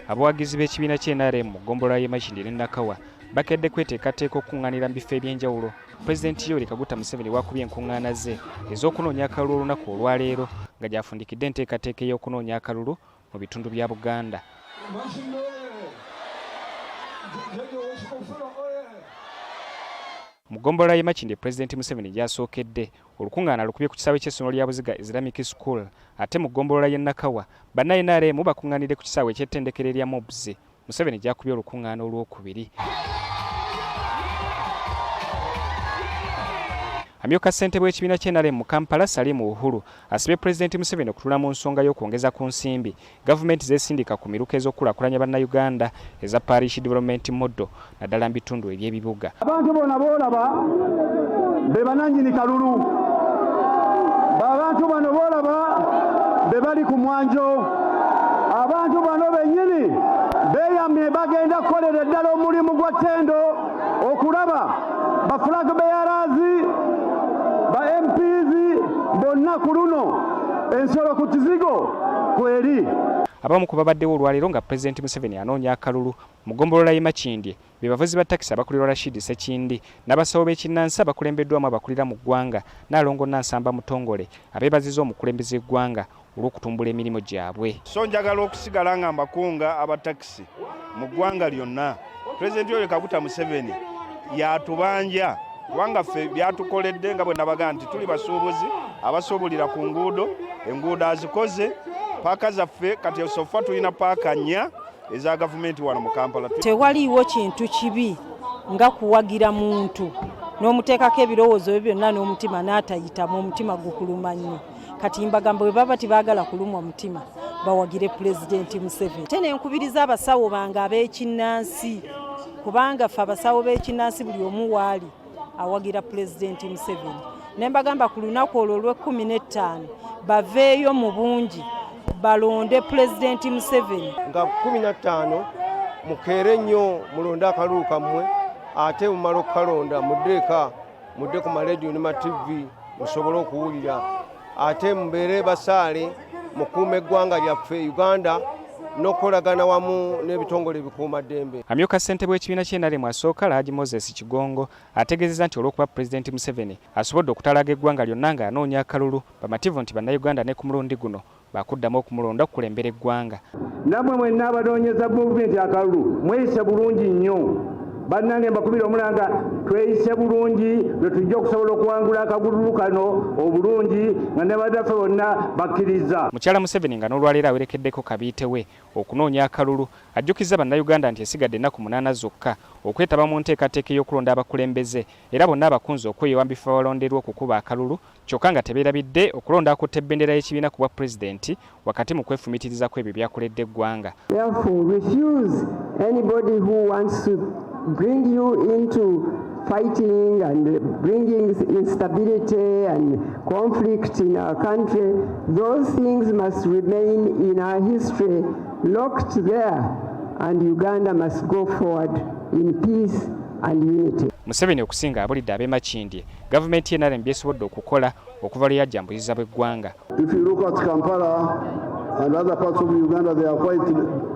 Abawagizi b'ekibiina kya NRM mu ggombolola y'e Makindye ne Nakawa bakedde kweteekateeka okukungaanira mu bifo eby'enjawulo Pulezidenti Yoweri Kaguta Museveni w'akubye enkungaana ze ez'okunoonya akalulu olunaku olwaleero nga gy'afundikidde enteekateeka ey'okunoonya akalulu mu bitundu bya Buganda. Mu ggombolola y'e Makindye Pulezidenti Museveni gy'asookedde, olukungaana alukubye ku kisaawe ky'essomero lya Buziga Islamic School ate mu ggombolola y'e Nakawa banna NRM bakungaanidde ku kisaawe eky'ettendekero erya MOBS Museveni gy'akubye olukungaana olwokubiri. Amyuka ssentebe w'ekibiina kya NRM mu Kampala, Salim Uhuru asabye Pulezidenti Museveni okutunula mu nsonga y'okwongeza ku nsimbi gavumenti z'esindika ku miruka ez'okukulaakulanya Bannayuganda eza Parish Development Model naddala mu bitundu eby'ebibuga. Abantu bona boolaba be banannyini kalulu. Abantu bano boolaba be bali ku mwanjo. Abantu bano bennyini beeyamye bagenda kukolera ddala omulimu gwa ttendo okulaba ba flag bearers, ba MPs bonna ku luno ensolo ku kizigo kweri. Abamu ku babaddewo olwaleero nga Pulezidenti Museveni anoonya akalulu mu ggombolola y'e Makindye be bavuzi ba takisi abakulirwa Rashid Ssekindi n'abasawo b'ekinnansi abakulembeddwamu abakulira mu ggwanga Nnaalongo Nansamba Mutongole abeebazizza omukulembeze ggwanga olw'okutumbula emirimu gyabwe. So njagala okusigala nga mbakunga aba takisi mu ggwanga lyonna. Pulezidenti Yoweri Kaguta Museveni yatubanja kubanga ffe byatukoledde nga bwe nabaga nti tuli basuubuzi abasuubulira ku nguudo, enguudo azikoze, paaka zaffe kati sofa tulina paaka nnya eza gavumenti wano mu Kampala. Tewaliiwo kintu kibi nga kuwagira muntu n'omuteekako ebirowoozo byo byonna n'omutima n'atayitamu, omutima gukuluma nnyo. Kati mbagamba bwe baba tebaagala kulumwa mutima bawagire Pulezidenti Museveni. Ate ne nkubiriza abasawo bange ab'ekinnansi kubanga ffe abasawo b'ekinnansi buli omu waali awagira Pulezidenti Museveni. Ne mbagamba ku lunaku olwo olw'ekkumi n'ettaano baveeyo mu bungi balonde Pulezidenti Museveni. Nga 15 mukeere nnyo mulonde akalulu kammwe ate mumala okukalonda mudde eka mudde ku maleediyo ne ma ttivi musobole okuwulira ate mubeere basaale mukuume eggwanga lyaffe Uganda n'okukolagana wamu n'ebitongole ebikuumaddembe. Amyuka ssentebe w'ekibiina kya NRM asooka Alhaji Moses Kigongo ategeezezza nti olw'okuba Pulezidenti Museveni asobodde okutalaaga eggwanga lyonna ng'anoonya akalulu, bamativu nti Bannayuganda ne ku mulundi guno baakuddamu okumulonda okukulembera eggwanga. Nammwe mwenna abanoonyeza movement akalulu mweyise bulungi nnyo. Bannange mbakubira omulanga tweyise bulungi lwe tujja okusobola okuwangula akagululu kano obulungi nga ne bannaffe bonna bakkirizza. Mukyala Museveni nga n'olwaleero awerekeddeko kabiite we okunoonya akalulu, ajjukizza Bannayuganda nti esigadde ennaku munaana zokka okwetaba mu nteekateeka ey'okulonda abakulembeze era bonna abakunze okweyiwa mu bifo awalonderwa okukuba akalulu kyokka nga tebeerabidde okulonda akutte bendera y'ekibiina ku bwa pulezidenti wakati mu kwefumiitiriza kw'ebyo by'akoledde eggwanga. Therefore, refuse anybody who wants to bring you into fighting and bringing instability and conflict in our country. Those things must remain in our history, locked there, and Uganda must go forward in peace and unity. Museveni okusinga abulidde ab'e Makindye gavumenti ye NRM by'esobodde okukola okuva lwe yajja mu buyinza bw'eggwanga. If you look at Kampala and other parts of Uganda, they are quite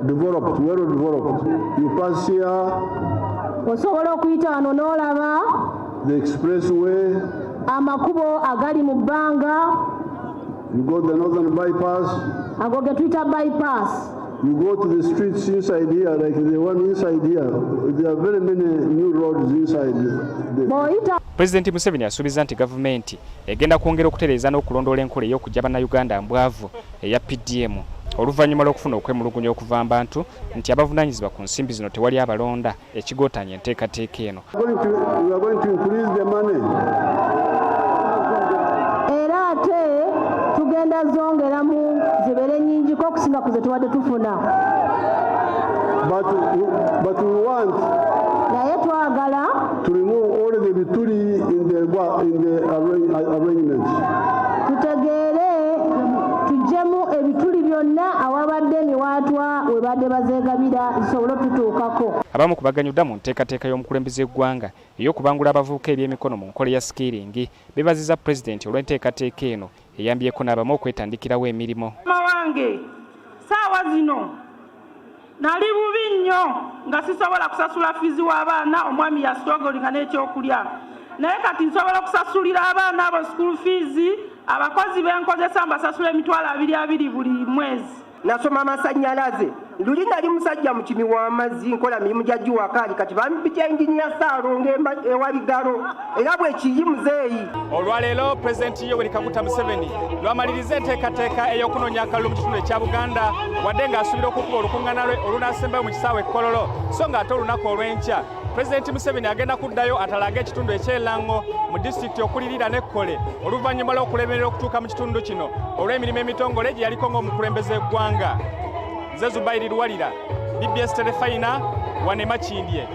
developed, well developed. You pass here, osobola okuyita wano n'olaba the expressway, amakubo agali mu bbanga, you go the northern bypass, ago ge tuyita bypass. You go to the streets inside here, like the one inside here. There are very many new roads inside. Bw'oyita Pulezidenti Museveni asuubiza nti gavumenti egenda kwongera okutereeza n'okulondoola enkola ey'okuggya Bannayuganda mbwavu eya PDM oluvannyuma lw'okufuna okwemulugunya okuva mu bantu nti abavunaanyizibwa ku nsimbi zino tewali abalonda ekigootaanya enteekateeka eno. We are going to increase the money. Era ate tugenda zongeramu zibeere nnyingiko okusinga ku ze tubadde tufuna. But we want naye twagala to remove all the bituli in the arrangements. Tutegeere tuggyemu ebituli byonna awabadde emiwaatwa we badde bazeegabira zisobole otutuukako. Abamu ku baganyuddwa mu nteekateeka y'omukulembeze w'eggwanga ey'okubangula abavubuka ebyemikono mu nkola ya skilling beebazizza pulezidenti olw'enteekateeka eno eyambyeko n'abamu okwetandikirawo emirimu. Mama wange Saawa zino nali bubi nnyo nga sisobola kusasula fiizi w'abaana, omwami yastrugglinga n'ekyokulya, naye kati nsobola okusasulira abaana abo school fees. Abakozi benkozesa mbasasula 220,000 buli mwezi. Nasoma amasannyalaze. Luli nali musajja mukimi w'amazzi, nkola mirimu gya juwakaali, kati bampita engineer Ssaalongo ewaligalo era bwe kiri muzeeyi. Olwaleero Pulezidenti Yoweri Kaguta Museveni lwamaliriza enteekateeka ey'okunoonya akalulu mu kitundu ekya Buganda, wadde ng'asuubira okukuba olukuŋŋaana lwe olunaasembayo mu kisaawe e Kololo, so ng'ate olunaku olw'enkya Pulezidenti Museveni agenda kuddayo atalage ekitundu eky'Elango mu disitulikiti okuliriira n'Ekkole, oluvannyuma lw'okulemerera okutuuka mu kitundu kino olw'emirimu emitongole gye yaliko ng'omukulembeze w'eggwanga. Nze Zubairi Luwalira, BBS Terefayina, wano e Makindye.